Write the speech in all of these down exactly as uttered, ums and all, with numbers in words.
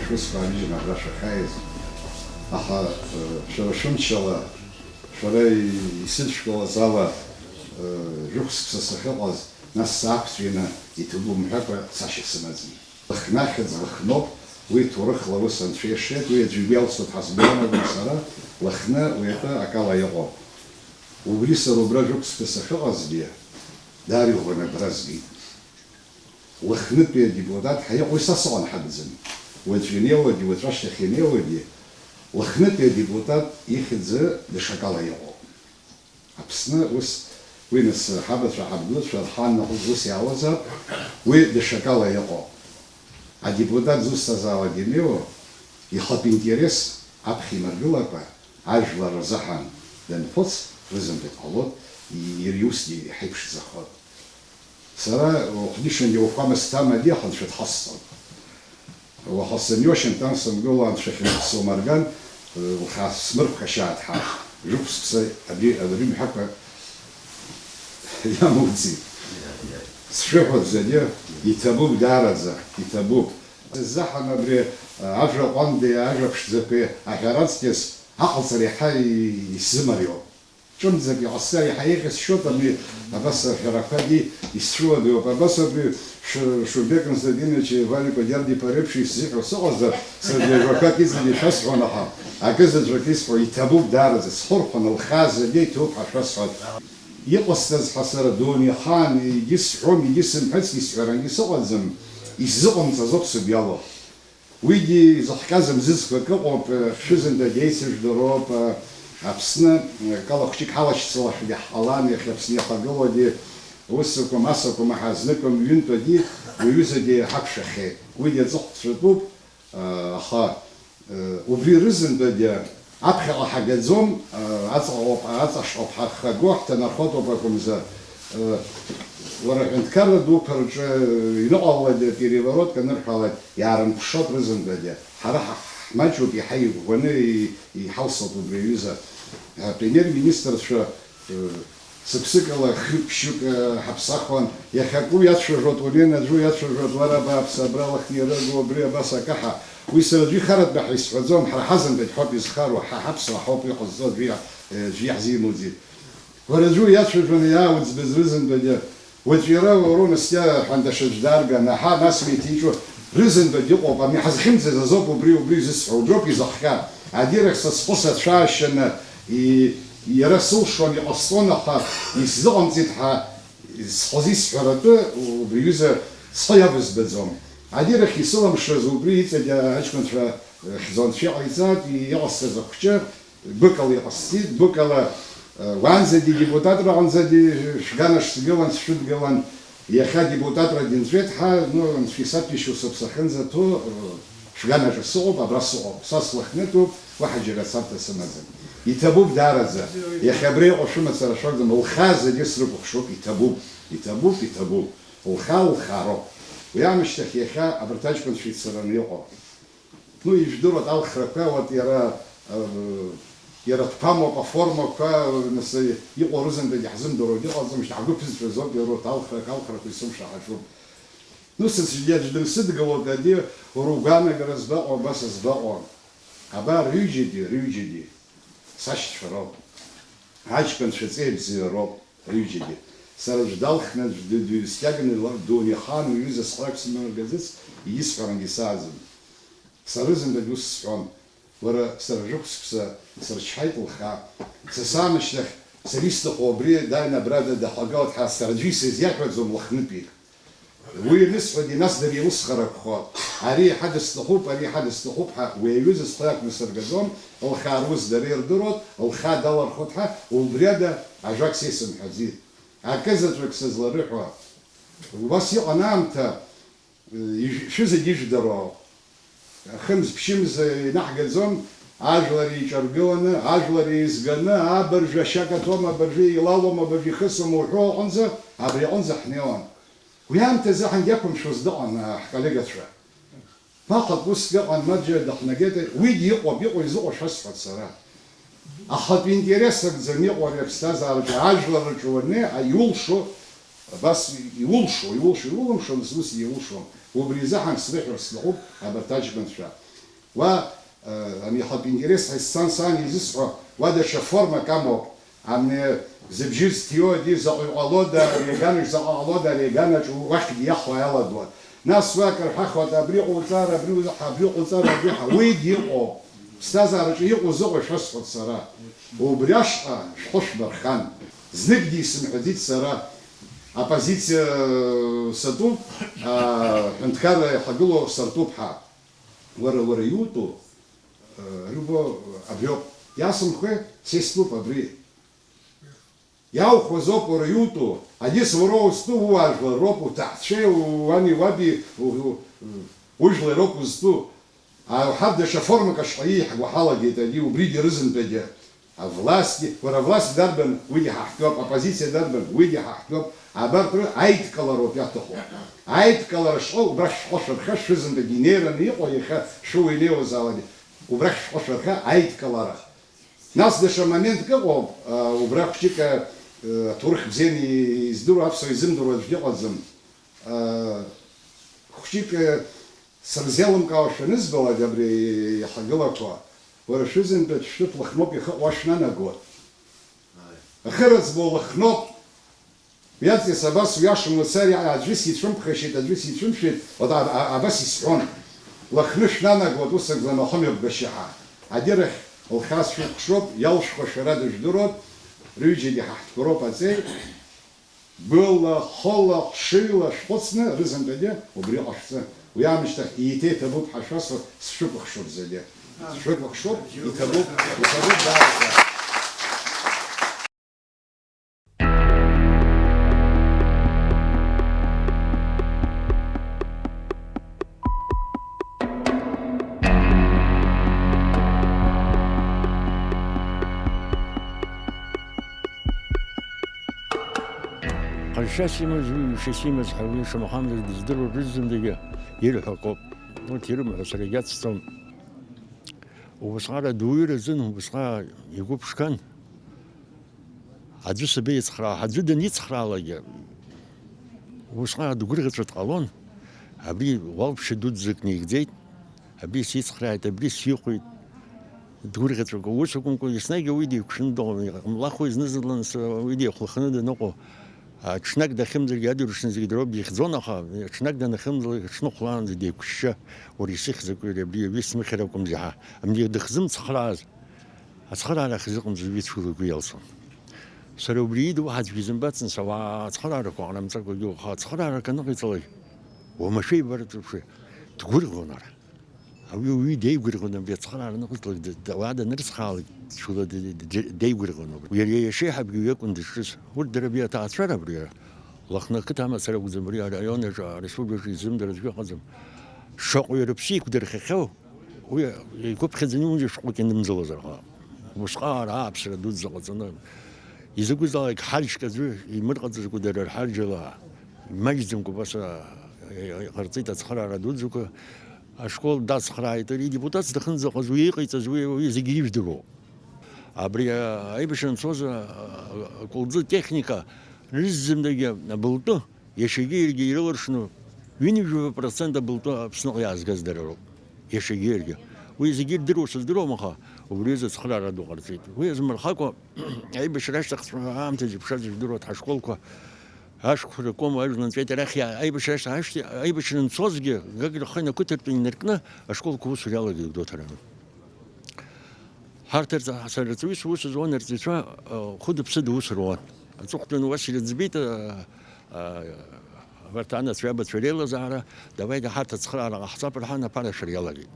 Шәысқәа ааныжьны абра шәахьааиз, аха, э, шәара шәымчала, шәара исыдшәкылаз ала, э, жәохә сықәса сахьыҟаз, нас саақәҵәины, иҭабуп мҳәакәа цашьа сымаӡам. Лыхнахьыӡ лыхноуп, уи ҭоурыхла ус анцәа иашеит, уи аӡәы игәы иалсуеит ҳәа сгәы иаанагом сара, Лыхны уи атәы акала иҟоуп. Убри сара убра жәохә сықәса сахьыҟазгьы, даара иӷәӷәаны агәра згеит. Лыхнытәи адепутат ҳәа иҟоу са сыҟан ҳакәӡам. Уаҵәы инеиуагьы, уаҵәы ашьҭахь инеиуагьы, Лыхнытәи адепутат ихьӡы даҽакала иҟоуп. Аԥсны ус, уи нас ҳабацәа, ҳабдуцәа, рханнаҟ ус иаауазаап, уи даҽакала иҟоуп. Адепутат зусҭазаалак инеиуа, ихатә интерес аԥхьа имыргылакәа, ажәлар рзыҳәан данхәыц, рызынтәык ҟалоит, иара усгьы иҳаиԥшӡахоит. Сара, уахәдишангьы уахәама сҭамади, аха анцәа дҳасҵоит. Уаха саниошьынтан сымгыло анцәа хьымӡӷ сумарган, лхаа смырхәашьааит ҳәа, жәохә сыԥсы абри, абри мҳәакәа иамоуӡеит. Сшәыҳәоит зегьы, иҭабуп даараӡа, иҭабуп. Сзаҳан абри ажәа ҟәандеи ажәа ԥшӡақәеи аҳәараҵкьыс аҟалҵара иаҳа исзымариоуп. Ҿымҭӡак иҟасҵар иаҳа еиӷьасшьоит, ани абас аҳәарақәагьы исцәыуадаҩуп. Абас ауп Ш-, Шурбек Константинович Валикәа Диардиԥа реиԥш исзыҳәо сыҟазар, саргьы ажәақәак иҵегьы шәасҳәон, аха акы заҵәык исҳәо иҭабуп даараӡа, схырхәаны лхаазаргьы иҭабуп ҳәа шәасҳәоит. Иҟасҵаз ҳәа сара дунеихаан егьысҳәом, егьысымҳәацгьы сҳәарангьы сыҟаӡам, исзыҟамҵаз ауп сыбжьало. Уигьы изыхҟьаз мзызқәак ыҟоуп, шәызынтәагь еицыжәдыроуп, Аԥсны, акала хәҷык ҳалашьцылашәагьы ҳҟалан, иахьа Аԥсны иахагылоугьы, ус акәым, ас акәым, ҳазныкым, ҩынтәагьы, уаҩызагьы ҳақәшәахьеит. Уигьы аҵыхәтәцәатәуп, аха, убри рызынтәагьы аԥхьаҟа ҳагаӡом, аҵаҟоуп, аҵаҟоуп ҳархаго, ҳҭанархоит ауп акәымзар, уара аҳәынҭқарра дуқәа рҿы иныҟалалак, переворотк анырҳәалак, иаарымԥшроуп рызынтәагьы. Ҳара ҳа-, ҳмаҷуп, иаҳа иӷәӷәаны и-, иҳалсоуп убри аҩыза. Апремиер-министрцәа, э, сыԥсыкала хҩык-ԥшьҩык, э, ҳаԥсахуан. Иахьакы уиацәажәоит, унеины аӡәы уиацәажәоит, уара абааԥсы, абра Лыхни ирыгу, убри абас акаҳа. Уи сара аӡәы ихаратәы ҳәа исҳәаӡом, ҳара ҳазынтәагь ҳауп изхароу, ҳа ҳаԥсуаа ҳауп иҟазҵо, аӡәы иа-, э, аӡәы иаҳзимуӡеит. Уара аӡәы уиацәажәаны иаауӡбыз рызынтәагьы, уаҵәы иара уара унаскьа ҳәа даҽаӡә даарган, аҳа, нас уеиҭеиҿу рызынтәагь ыҟоуп, ами ҳазхьымӡаз азоуп убри, убри изысҳәо, уброуп изыхҟьа. Адирахь са схәы сацәаашьаны, и-, иара сылшон, иҟасҵон, аха исзыҟамҵеит ҳәа схазы исҳәаратәы убри аҩыза схы иавызбаӡом. Адирахь исылымшаз убри иҵегь аҷкәынцәа, хьӡ-анцәа иҟаиҵааит, иҟасҵаз ахәҷы, Гәыкала иҟасҵеит, гәыкала, э, уаанӡагьы депутатра аҟынӡагьы шәганахь сгылан, сшәыдгылан, иахьа адепутатра дынҵәеит ҳәа, ну, анцәа исаҭәеишьо сыԥсахынӡаҭоу, э, шәганаҿы сыҟоуп, абра сыҟоуп, са слыхнытәуп, уаҳа џьара царҭа сымаӡам. Иҭабуп даараӡа, иахьа абра иҟоу шәымацара шәакәӡам, лхаа зегьы срыкәыхшоуп, иҭабуп, иҭабуп, иҭабуп, лхаа лхароуп. Уи аамышьҭахь иахьа абарҭ аҷкәынцәа ицараны иҟоу. Ну, ижәдыруеит алхрақәа, вот иара, э, иара дԥамоуп, аформақәа, нас, иҟоу рызынтәагьы ҳзымдыруа дыҟаӡам, шьҭа ҳгәы ԥызҵәазоуп, иара урҭ алхрақәа, алхрақәа исымшаҳаҿуп. Ну, сыцәгьа аӡә дансыдгылоит, ади, уара угәаанагара збаҟоу, абас збаҟоу. Абар, рҩыџьагьы, рҩыџьагьы сашьцәа роуп, аҷкәынцәа ҵеи бзиа роуп, рҩыџьагьы. Сара аӡә далхны, аӡә д-, дҩыскьаганы, ла-, дунеихаан уҩыза сҳәарак сымагаӡац, егьысҳәарангьы сааӡом. Сара зынтәагь ус сҳәон, уара, сара жәохә сыԥсы сырчҳаит лхаа. Са саамышьҭахь, сара исҭаху абри дааины абра да-, дахагылоит ҳәа сара аӡәы исызиаҳәаӡом Лыхнытәи. Уи анысҳәогьы, нас дара иусхар акәхоит. Ари иаҳа дысҭахуп, ари иаҳа дысҭахуп ҳәа уи аҩыза схы иақәнасыргаӡом, лхаа рус дара ирдыруеит, лхаа далархоит ҳәа, убри ада ажәак са исымҳәаӡеит. Акы заҵәык сызларыҳәо. Убас иҟан аамҭа, Ижә-, шәызегь ижәдыруа ауп. Хымз-ԥшьымз инаҳгаӡом, ажәлар еиҿаргыланы, ажәлар еизганы, абыржәы ашьа каҭәом, абыржәы еилалом, абыржәы ихысым уҳәо аҟынӡа, абри аҟынӡа ҳнеиуан. Уи аамҭазы ҳангьақәымшәоз дыҟан, а, ҳколлегацәа. Ԥахак уск ыҟан, ма џьара дыхнагеит, уигьы иҟоуп, иҟоу изыҟоу шәасҳәоит сара. Ахатә интерес акәӡам иҟоу ари аԥсҭазаараҿы, ажәлар рҿы уаннеи, а, иулшо, абас иулшо, иулшо, иулымшо, нас ус иулшом. Убри изыҳәан срыҳәар сҭахуп абарҭ аҷкәынцәа. Уа, э, ами иахьатә интерес ҳәа исцан сан изысҳәо, уа даҽа формак амоуп. Ами зыбжьы зҭиуагьы заҟаҩ ҟалода, ари аганаҿ заҟа ҟалода, ари аганаҿ уахьгьы иахәо иалагоит. Нас уа акыр ҳахәоит, абри ҟауҵар, абри уз-, абри ҟауҵар, абри ҳа-, уигьы иҟоуп. Ԥсҭазаараҿы иҟоу зыҟоу шәасҳәоит сара. Убри ашҟа шәхәы шәбархан. Зныкгьы исымҳәаӡеит сара. Оппозициа сатәуп, а, ҳәынҭқарра иахагылоу сартәуп ҳәа. Уара, уара иутәу, э, Любо, абриоуп. Иасымхәе, са истәуп абри. Иаухәаз ауп уара иутәу, Адис уара узтәу ууаажәлар роуп, уҭаацәеи, уани уаби, у-, у-, ужәлар роуп узтәу. А, ҳарҭ даҽа формак ашҟа ииҳәо ҳалагеит, ани убригьы рызынтәагьы. Авласти, уара авласт дарбан, уигьы ҳаҳтәоуп, оппозициа дарбан, уигьы ҳаҳтәоуп, абарҭ ры-, аидкылароуп иаҭаху. Аидкылара шҟа убрахь шәҟәы шәырха, шәызынтәык инеираны иҟоу иахьа шәыуа инеиуазаалак, убрахь шәҟәы шәырха аидкылара. Нас даҽа моментк ыҟоуп, а, убра хәҷык, а, аҭоурых бзианы издыруа аԥсуа изымдыруа аӡәгьы ыҟаӡам. А, хәҷык, а, Сырзеилымкаауа шәанызбалак абри иҳагылақәа, уара шәызынтәык шәҭыԥ Лыхноуп иахьыҟоу шәнанагоит. Ахьырыӡбо Лыхноуп. Уи аҵкыс абас уиашам мацара, аӡәы сицәымԥхашьеит, аӡәы сицәымшәеит, уа, а-, а-, абас исҳәон. Лыхны шәнанагоит, ус акәзар, Нахым Ебгашьа ҳәа. Адирахь лхьаас шәыкәшоуп, иалшәхәа шәара дыжәдыруеит, рҩыџьагьы ҳаҳҭгәыроуп аҵеи. Была, хыла, хшыҩла шәхәыцны, рызынтәагьы убри ҟашәҵа. Уи аамышьҭахь еиҭа иҭабуп ҳәа шәасҳәап, сшәыкәыхшоуп зегьы. Сшәыкәыхшоуп, иҭабуп, иҭабуп даараӡа. Ҟазшьас имаз, уи мшас имаз ҳәа уи шамахамзар дыздыруа рызынтәгьы ирҳәо акоуп. Урҭ ирымҳәо сара егьацҵом. Убасҟак адауаҩы азын убасҟак игәы ԥшқан. Аӡәы сабеицхраа, аӡәы даницхраалагьы, усҟан дгәырӷьаҵәа дҟалон, абри уалԥшьа дуӡӡак наигӡеит, абри сицхрааит, абри сихәеит, дгәырӷьаҵәак, ус акәымкәа, еснагь уи деиқәшәаны дыҟан, иҟамлахуа зны-зынла нас уи деихәлаханы даныҟоу, а, ҽнак дахьымӡаргьы адырҩаҽны зегьы дроуп ихьӡон, аха ҽнак данахьымӡалак, аҽны хәлаанӡа деиқәшьшьы, уара исыхьӡ акәу иара абри, абри смыхьыр акәымзи ҳәа, абни дыхзымцхрааз. Ацхыраара ахьазыҟамҵаз уи цәгьала игәы иалсуан. Сара убри ида уаҳа аӡәгьы изымбацызт, ауаа ацхыраарақәа ҟанамҵакәагьы, уаха ацхыраарак аныҟаиҵалак, уамашәа ибартә еиԥш, дгәырӷьон ара. Ауаҩы уи деигәырӷьон, абри ацхыраара аныҟаиҵалак, д-, д-, ауаа данрыцхраалак, цәгьала д-, д-, д-, деигәырӷьон убри. Иара иашьеиҳабгьы уи акәын дызҿыз. Урҭ дара абри аҭаацәара абри ара. Лыхны ақыҭа мацара акәӡам, ари араион аҿы, ареспубликаҿы изымдыруа аӡәгьы ыҟаӡам. Шаҟаҩы рыԥсы еиқәдырхахьоу, уи игәаԥхьаӡаны иундаз шәҟәык инымӡалозар ҟалап. Усҟан ара ааԥсара дуӡӡа ҟаҵаны, изакәызаалак ҳарџьк аӡәы имырҟаҵаӡакәа дара рҳарџьала, имаҷӡамкәа убас, а, иҟарҵеит ацхыраара дуӡӡақәа. Ашкол дацхрааит, ари депутатс дахьынӡаҟаз уи иҟаиҵаз уи, уи зегьы ижәдыруоуп. Абри, а, аибашьра анцоз, а, а, акәылӡы техника рызынтәагьы абылтәы, иашьагьы иаргьы ирыларшны, ҩынҩажәа процент абылтәы Аԥсныҟа иаазгаз дара роуп. Иашьагьы иаргьы. Уи зегьы ирдыруа сыздыруам, аха убри азы ацхыраара ду ҟарҵеит. Уи азмырхакәа, аибашьра ашьҭахьҵәҟьа аамҭазы иԥшааз жәдыруа ҳашколқәа, ашәқәа ракәым, ажәла нҵәеит, арахь иа-, аибашьра ашьҭахь, ашьҭахь, аибашьра анцозгьы, Гагра ахы инақәыҭыртәны инаркны, ашколқәа аусура иалагеит гәдоуҭараны. Ҳарҭ рҵа-, сара рҵаҩыс ус зуан, рҵаҩцәа, э, хәыда-ԥсыда ус руан. Аҵыхәтәаны уа сирыӡбеит, э, э, абарҭ анацәа, абацәа реилазаара, давайте ҳарҭ ацхыраара ҟаҳҵап рҳәан, аԥара шәара иалагеит.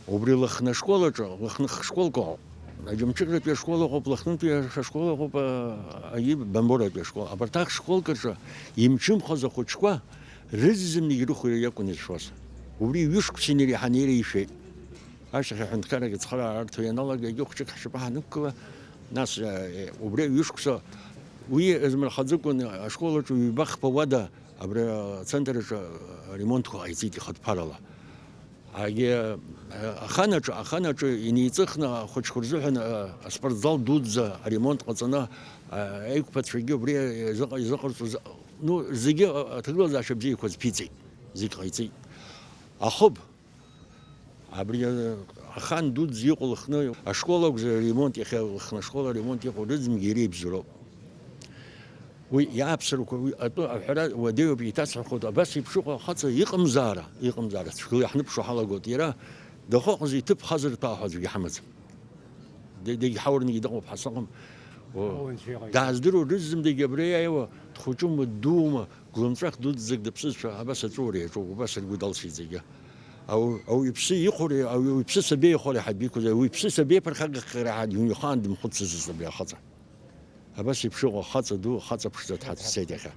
Убри Лыхны ашкол аҿы, Лыхны хшколк ыҟоуп. Аџьамҽыхратәи ашкол ыҟоуп, Лыхнытәи ашкол ыҟоуп, э, аи-, Бамборатәи ашкол. Абарҭ ахшколк рҿы имчымхоз ахәыҷқәа рызынтәык ирыхәара иакәын изшоз. Убри ҩышықәса инареиҳаны иара ишәеит. Ашьҭахь аҳәынҭқаррагьы ацхыраара арҭо ианалага, егьи хәҷык ҳшьапы ҳанықәгыла, нас, э, убри аҩышықәса уи азмырхаӡакәан ашкол аҿы ҩба-хԥа уада абри ацентр аҿы аремонтқәа ҟаиҵеит ихатә ԥарала. Егьи, э, ахан аҿы, ахан аҿы инеиҵыхны ахәыҷқәа рзыҳәан, э, аспортзал дуӡӡа аремонт ҟаҵаны, э, аиқәԥацәагьы убри изыҟа-, изыҟарҵоз, ну, зегьы, э, аҭагылазаашьа бзиақәа азԥиҵеит, зегь ҟаиҵеит. Ахыб, Абри, э, ахан дуӡӡа иҟоу Лыхны ашкол акәзар, аремонт иахьа Лыхны ашкол аремонт иҟоу рыӡынгьы иреибзароуп. Уи иааԥсарақәа, уи атәы аҳәара уадаҩуп, еиҭасҳәахоит, абас еиԥш иҟоу ахаҵа иҟамзаара, иҟамзаара, цәгьала иаҳныԥшуа ҳалагоит. Иара дахьыҟаз иҭыԥ хазырҭәаауа аӡәгьы ҳамаӡам. Д-, дегьҳаурангьы дыҟоуп ҳәа сыҟам. О, Ауаҩы нцәа иҟаиҵо. Дааздыруа рызегьы абра иааиуа, дхәыҷума, ддуума, гәлымҵәах дуӡӡак дыԥсызшәа, абас аҵәуара иаҿуп, убас ргәы далсит зегьы. Ау-, ауаҩԥсы ихәареи, ауаҩԥсы сабеихәареи ҳәа дбиқәыз, ауаҩԥсы сабеиԥырхагахареи ҳәа дҩхаан дымхәыццызт абри ахаҵа. Абас еиԥш иҟоу ахаҵа ду, ахаҵа ԥшӡа дҳацәцеит иахьа.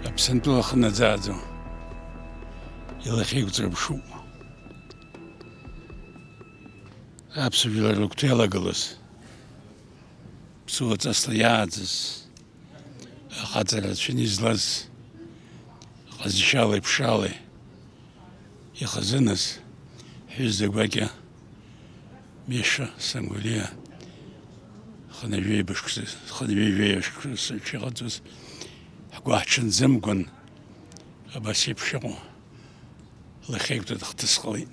Аԥсынтәыла ахы наӡааӡо илахьеиқәҵара мшуп. Аԥсуа жәлар рыгәҭа иалагылаз, ԥсуаҵасла иааӡаз, ахаҵара рацәаны излаз, ҟазшьалеи ԥшалеи ихазыназ ҳҩыза гәакьа Миша Сангәлиа хынҩажәеибашықәса, хынҩажәеибашықәса шыҟаҵоз ҳгәы ҳҽанӡамкәан абас еиԥш иҟоу лахьеиқәтәа хҭыс ҟалеит.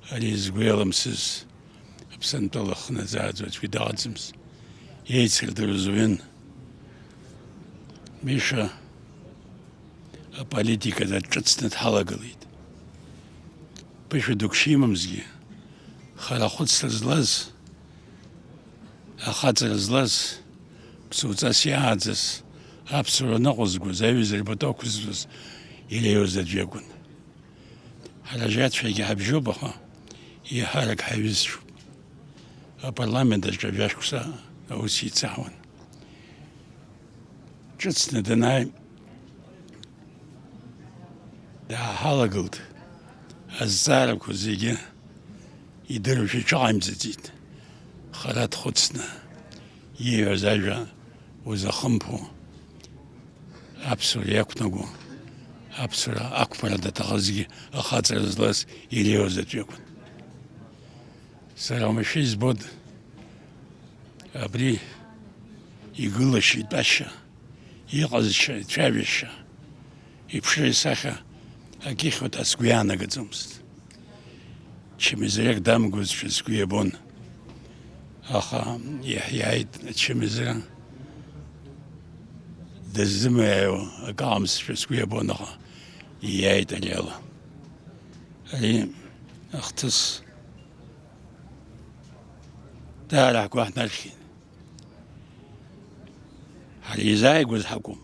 Ари згәы иаламсыз Аԥсынтәыла ахы наӡааӡо аӡәгьы дыҟаӡамызт. Еицырдыруаз уаҩын. Миша аполитика даҿыцны дҳалагылеит. Ԥышәа дук шимамзгьы, хара хәыцра злаз, ахаҵара злаз, ԥсуаҵас иааӡаз, аԥсуара ныҟәызгоз, аҩыза рпату ақәызҵоз иреиуаз аӡә иакәын. Ҳара ажьацәагьы ҳабжьоуп, аха еиҳарак ҳаҩызцәоуп. Апарламент аҿы жәашықәса аус еицаҳауан. Ҿыцны данааи, дааҳалагылт, азҵаарақәа зегьы идыруашәа иҽаҟаимҵаӡеит. Хара дхәыцны, ииҳәаз ажәа узахымԥо, аԥсуара иақәнаго, аԥсуара ақәԥара даҭахызгьы ахаҵара злаз иреиуаз аӡә иакәын. Сара уамашәа избоит абри игылашьа, итәашьа, иҟазшьа, ицәажәашьа, иԥшра исахьа акы ихьуеит ҳәа сгәы иаанагаӡомызт. Чымазарак дамгозшәа сгәы иабон. Аха иаҳиааит ачымазара. Дыззымаиааиуа акы аҟамызшәа сгәы иабон, аха ииааит ари ала. Ари ахҭыс даара ҳгәы ҳнархьит. Ҳара изааигәаз ҳакәым.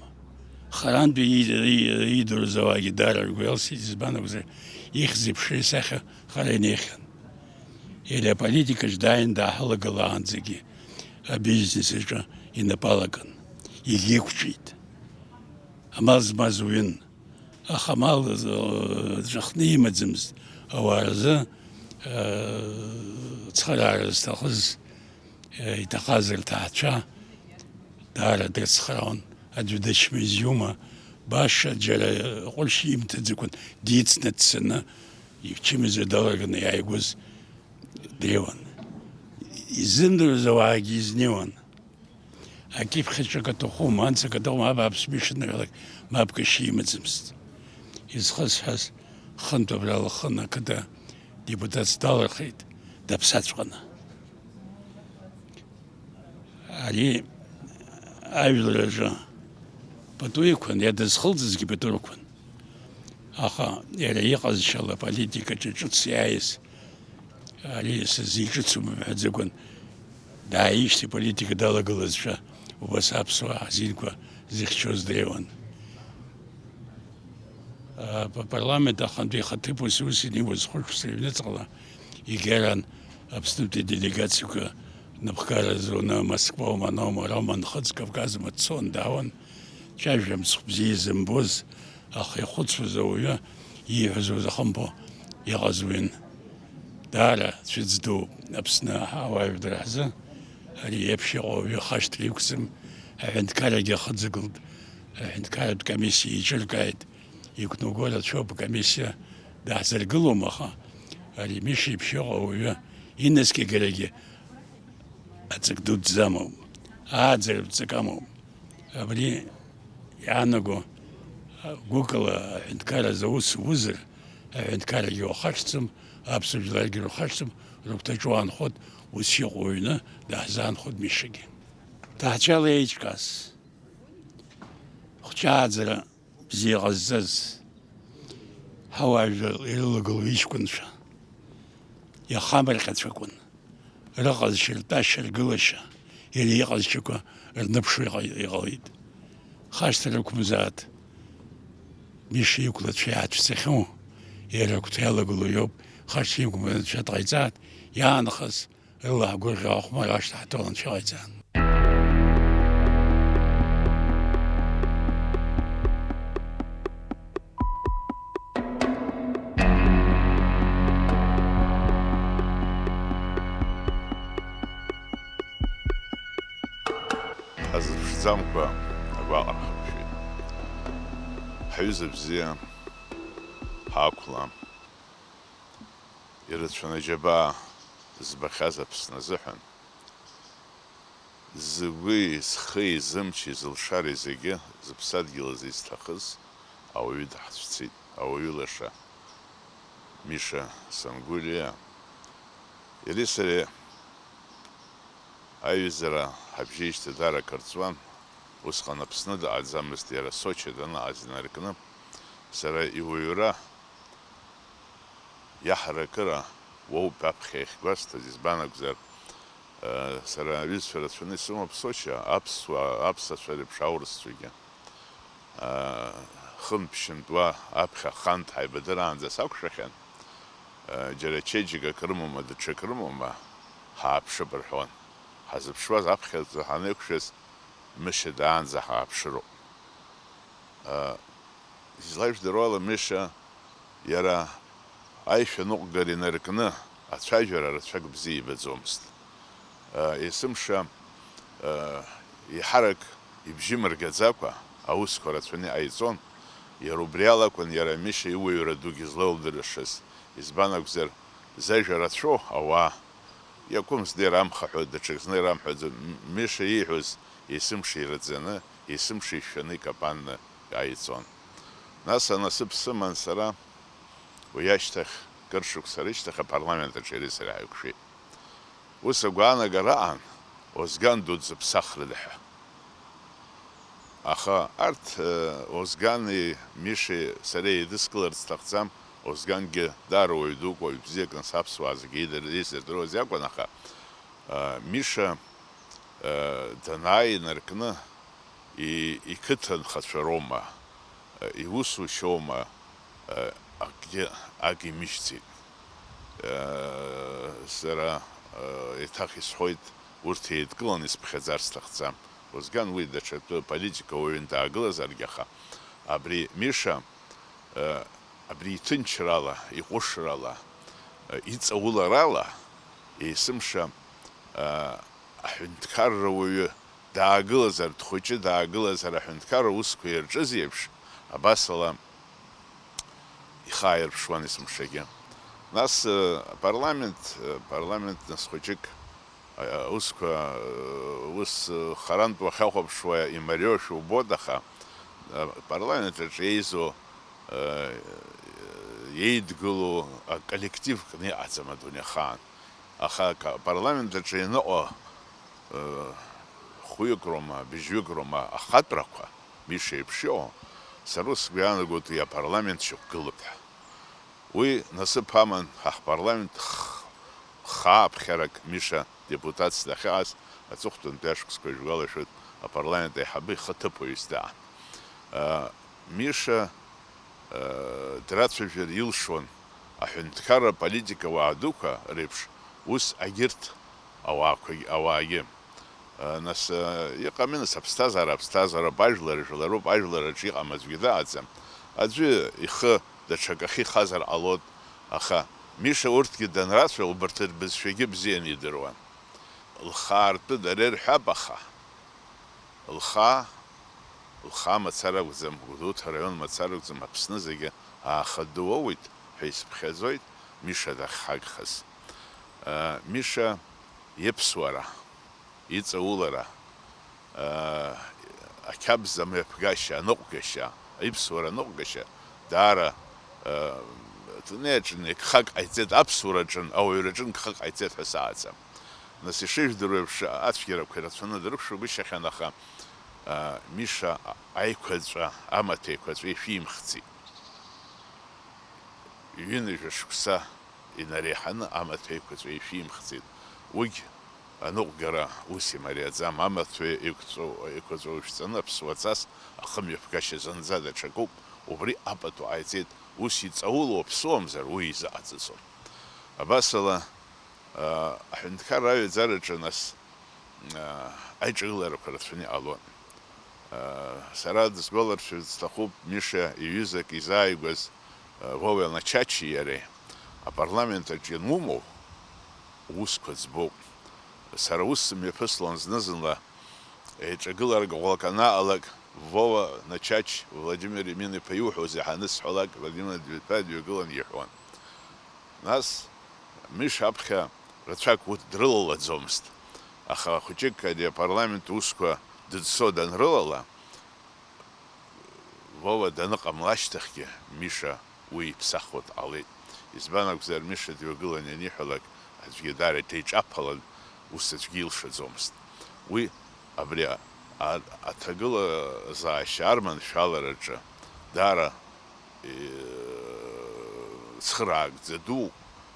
Харантәи иидыруаз ауаагьы даара ргәы иалсит, избан акәзар, ихьӡи-ԥшеи исахьа хара инеихьан. Иара аполитикаҿы дааин дааҳалагылаанӡагьы абизнес аҿы инапы алакын, егьиқәҿиеит. Амал змаз уаҩын. Аха амал, э, ҵәахны имаӡамызт. Ауаа рзы, э, цхыраара зҭахыз, э, иҭахаз рҭаацәа даара дрыцхраауан. Аӡәы дычмазаҩума, баша џьара ҟәыршь имҭаӡакәан, дицны дцаны, ичымазара далаганы иааигәаз дреиуан. Изымдыруаз ауаагьы изнеиуан. Акьыԥхь аҿы акы аҭахума, анс акы аҭахума, абааԥс, мшынралак мап кашьа имаӡамызт. Изхысҳәааз, хынтә абра Лыхны ақыҭа депутатс далырхит, даԥсаҵәҟьаны. Ари ажәлараҿы пату иқәын, иадызхылҵызгьы пату рықәын. Аха иара иҟазшьала аполитикаҿы ҿыц иааиз, ари сызиҿыцу мҳәаӡакәан, дааижьҭеи аполитика далагылазшәа, убас аԥсуаа ҳзинқәа зыхьчоз дреиуан. А, па-, парламент ахантәи ихаҭыԥуаҩс ус ианиуаз хәышықәса рыҩныҵҟала, егьараан Аԥснытәи аделегациақәа напхгара зуны Москвоума, Аноума, Рома, Нхыҵ Кавказоума дцон, даауан, дцәажәон, мцхә бзиа изымбоз, аха ихәыцуаз ауаҩы ииҳәаз узахымԥо иҟаз уаҩын. Даара цәыӡ ду Аԥсны ауаажәлар ҳзы ари еиԥш иҟоу ауаҩы хашҭра иқәӡам, аҳәынҭқаррагьы ахы ӡыгылт, аҳәынҭқарратә комиссиа еиҿыркааит, Иқәнаго рацәоуп, комиссиа даҳзыргылом, аха ари Миша иеиԥш иҟоу ауаҩы инаскьагарагьы аҵак дуӡӡа амоуп, ааӡаратә ҵак амоуп. Абри иаанаго гәыкала аҳәынҭқарразы аус узар, аҳәынҭқаррагьы уахашҭӡом, аԥсуа жәларгьы рухашҭӡом, рыгәҭаҿы уаанхоит, ус иҟоу аҩны даҳзаанхоит Мишагьы. Ҭаацәала еиҿкааз, хәҷы ааӡара бзиа ҟазҵаз, ҳауаажәлар ирылагылоу иҷкәынцәа иахамырҟьацәакәын, рыҟазшьа, ртәашьа, ргылашьа, иара иҟазшьақәа рныԥшуа иҟа-, иҟалеит. Хашҭра рықәымзааит, Миша иқәлацәа иаацәцахьоу, иара агәҭа иалагылоу иоуп, хашҭра иқәымзааит, дҟаиҵааит, иаанхаз Рыла ҳгәырӷьо ахәмарра ашҭа ҳҭо анцәа ҟаиҵан. Ҳазыԥшӡамкәа агәаҟра ҳақәшәеит. Ҳҩыза бзиа ҳақәла, ирацәаны аџьабаа збахьаз Аԥсны азыҳәан, згәи зхи, зымчи зылшари зегьы зыԥсадгьыл азы изҭахыз ауаҩы даҳцәцеит, ауаҩы лаша, Миша Сангулиа. Иареи сареи аиҩызара ҳабжьеижьҭеи даара акыр ҵуан, усҟан Аԥсны дыҟаӡамызт, иара Сочи даныҟаз инаркны, сара иуаҩра иаҳаракыра уоуп аԥхьа иахьгәасҭаз, избан акәзар, э, сара аҩызцәа рацәаны исымоуп Сочи, аԥсуаа, аԥсацәа реиԥш аурысцәагьы. Э, хынтә-ԥшьынтә уа аԥхьа аханҭ ҳаибадыраанӡа сақәшәахьан, э, џьара чеиџьыкак рымоума, даҽак рымоума, ҳааԥшып рҳәон. Ҳазыԥшуаз аԥхьаӡа ҳанеиқәшәаз, Мышьа даанӡа ҳааԥшыроуп. Э, Излажәдыруа ала, Миша иара аишәа ныҟәгара инаркны ацәажәара рацәак бзиа ибаӡомызт. Есымша еиҳарак ибжьы мыргаӡакәа аусқәа рацәаны иҟаиҵон. Иара убри ала акәын иара Миша иуаҩра дугьы злалдыршаз, избан акәзар, зажәа рацәоу ауаа, иакәым зны ирамхаҳәоит, даҽак зны ирамҳәаӡоит, М-, Миша ииҳәоз есымша ираӡаны, есымша ишәаны икапанны иааиҵон. Нас анасыԥ сыман сара, уи ашьҭахь, кыр шықәса рышьҭахь апарламент аҿы иареи сареи ҳаиқәшәеит. Ус агәаанагара аан, Озган ду дзыԥсахрыда ҳәа. Аха арҭ, э, Озгани Мишеи сареи еидыскыларц сҭахӡам, Озгангьы даара уаҩ дук, уаҩ бзиак, нас аԥсуаа зегьы идыр-, еизырдыруаз иакәын, аха, э, Миша, э, данааи инаркны, и-, иқыҭа нхацәа роума, э, иусушьоума, э, акгьы, ак имышьцеит. Э, сара, э, еиҭах исҳәоит, урҭ еидкыланы исыԥхьаӡар сҭахӡам. Озган уи даҽа тәы политика уаҩын даагылазаргьы, аха абри Миша, э, абри иҭынчрала, иҟәышрала, э, иҵауларала, есымша, э, аҳәынҭқарра уаҩы даагылазар, дхәыҷы даагылазар, аҳәынҭқарра усқәа ирҿыз еиԥш, абасала ихы ааирԥшуан есымшагьы. Нас, э, апарламент, э, апарламент нас хәыҷык, э, аусқәа, э, ус, э, харантә уахьахәаԥшуа имариоушәа убоит, аха, э, апарламент аҿы еизо, э, еидгылоу аколлектив кны иҟаӡам адунеихаан. Аха ак-, апарламент аҿы ианыҟоу, э, хәҩык роума, быжьҩык роума ахатәрақәа, Миша иеиԥш иҟоу, сара сгәы иаанагоит уи апарламент шьақәгылап ҳәа. Уи насыԥ аман ҳа ҳпарламент х-, хаа ԥхьарак Миша депутатс дахьыҟаз аҵыхәтәантәи ашықәсқәа ижәгәалашәоит, апарламент аиҳабы ихаҭыԥуаҩыс даан. Э, Миша, э, драцәажәар илшон аҳәынҭқарра политика ауаа дуқәа реиԥш, ус агьырҭ ауаақәагь-, ауаагьы. Э, нас, э, иҟами, нас, аԥсҭазаара, аԥсҭазаароуп, ажәлар, жәлароуп, ажәлар аҿы иҟам аӡәгьы дыҟаӡам. Аӡәы ихы даҽакахь ихазар ҟалоит, аха Миша урҭгьы данрацәа, убарҭ рбызшәагьы бзианы идыруан. Лхаартәы дара ирҳәап, аха лхаа Лхаа мацара акәӡам, Гәдоуҭа араион мацара акәӡам, Аԥсны зегьы ааха дууоуит ҳәа исыԥхьаӡоит Миша дахьҳагхаз. Миша иԥсуара, иҵаулара, ақьабз амҩаԥгашьа, аныҟәгашьа, иԥсуара аныҟәгашьа даара дунеи аҿы гхак ҟаиҵеит, аԥсуара аҿы, ауаҩра аҿы гхак ҟаиҵеит ҳәа сааӡам. Нас, ишыжәдыруа еиԥш, ацәгьарақәа ирацәаны дрықәшәагәышьахьан, аха Миша аиқәаҵәа, амаҭ еиқәаҵәа ишәимхӡеит. Ҩынҩажәа шықәса инареиҳаны амаҭәа еиқәаҵәа ишәимхӡеит. Уигь аныҟәгара ус имариаӡам, амаҭәа еиқәҵәа, еиқәаҵәа ушәҵаны аԥсуаҵас ахымҩаԥгашьа зынӡа даҽакуп, убри апату ҟаиҵеит, ус иҵаулоу аԥсуамзар уи изыҟаҵаӡом. Абасала, аа, аҳәынҭқарра аҩаӡараҿы нас, аа, аиҿагыларақәа рацәаны иҟалон. Сара дысгәаларшәарц сҭахуп Миша иҩызак изааигәаз, Вова Начачи иареи апарламент аҿы ианумоу, уусқәа ӡбоуп. Сара ус сымҩаԥыслон зны-зынла, еиҿагыларак ӷәӷәак анаҟалак, Вова Начач, Владимир Емин-иԥа иуҳәозеи ҳәа анысҳәалак, Владимир Дмитриа дҩагылан иҳәон. Нас Миша аԥхьа рацәак урҭ дрылалаӡомызт, аха хәыҷык ари апарламент усқәа дыӡсо данрылала, Вова даныҟамла ашьҭахьгьы Миша уи иԥсахуа дҟалеит. Избан акәзар, Миша дҩагылан ианиҳәалак, аӡәгьы даара иҭеиҿаԥалан ус аӡәгьы илшаӡомызт. Уи абри а-, а-, аҭагылазаашьа арманшәалараҿы даара, э, цхыраагӡа ду,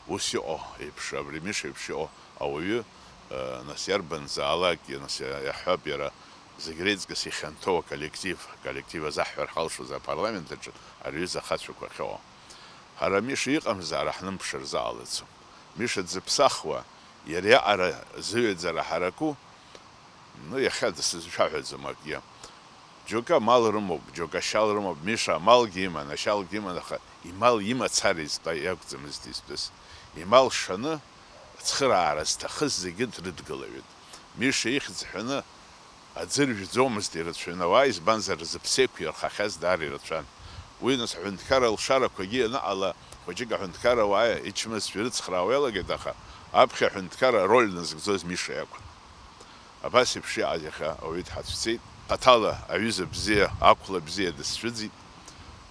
ус иҟоу еиԥш, абри Миша еиԥш иҟоу ауаҩы, э, нас иарбанзаалакгьы, нас иа-, иаҳҳәап, иара зегь реиҵкыс ихьанҭоу аколлектив, аколлектив азаҳҳәар ҳалшоз апарламент аҿы ари аҩыза ахацәақәа ахьыҟоу. Ҳара Миша иҟамзаара ҳнымԥшыр залаӡом. Миша дзыԥсахуа, иара иаҟара зыҩаӡара ҳараку, ну, иахьа дсызшәаҳәаӡом акгьы. Џьоукы амал рымоуп, џьоукы ашьал рымоуп. Миша амалгьы иман, ашьалгьы иман, аха имал имацара изтәа иакәӡамызт изтәыз. Имал шаны, ацхыраара зҭахыз зегьы дрыдгылаҩын. Миша ихьӡ ҳәаны аӡы ржәӡомызт ирацәаҩны ауаа, избанзар, зыԥсы еиқәирхахьаз даара ирацәан. Уи нас аҳәынҭқарра алшарақәагьы ианыҟала, хәыҷык аҳәынҭқарра ауаа ичмазцәа ирыцхраауа иалагеит, аха аԥхьа аҳәынҭқарра ароль назыгӡоз Миша иакәын. Абас еиԥш иҟаз иахьа ауаҩы дҳацәцеит. Хаҭала аҩыза бзиа, ақәла бзиа дысцәыӡит.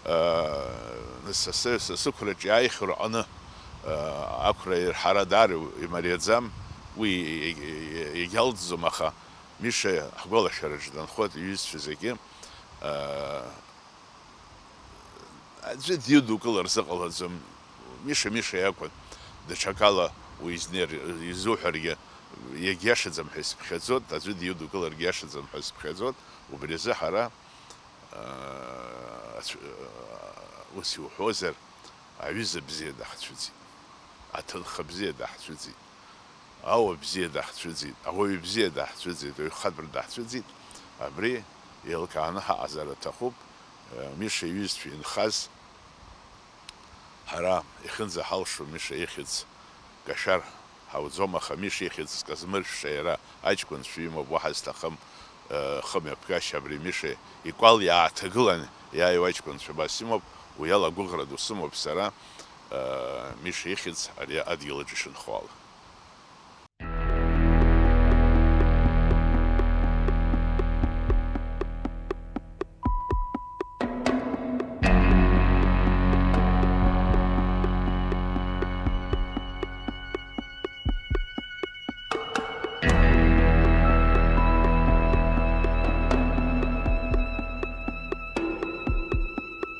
Са сы-, са сықәраҿы иааихьоу рҟны ақәра ирҳара даара имариаӡам, уи иагьалҵӡом, аха Миша ҳгәалашәараҿы данхоит иҩызцәа зегьы. Аӡәы дидукылар зыҟалаӡом. Миша, Миша иакәын. Даҽакала уи изнеир, изуҳәаргьы, иагьиашаӡам ҳәа исыԥхьаӡоит, аӡәы дидукыларгьы иашаӡам ҳәа сыԥхьаӡоит. Убри азы ҳара, аа, ацә-, ус иуҳәозар, аҩыза бзиа даҳцәыӡит, аҭынха бзиа даҳцәыӡит. Ауа бзиа даҳцәыӡит, ауаҩы бзиа даҳцәыӡит, ауаҩы хатәра даҳцәыӡит, абри еилкааны ҳаҟазар аҭахуп. Миша иҩызцәа инхаз, ҳара ихьынӡаҳалшо Миша ихьӡ кашәар ҳауӡом, аха Миша ихьӡ зказмыршәша иара аҷкәынцәа имоуп, уаҳа зҭахым, хымҩаԥгашьа абри Миша икәал иааҭагылан иааиуа аҷкәынцәа абас имоуп, уи ала агәыӷра ду сымоуп сара, Миша ихьӡ ари адгьыл аҿы ишынхо ала.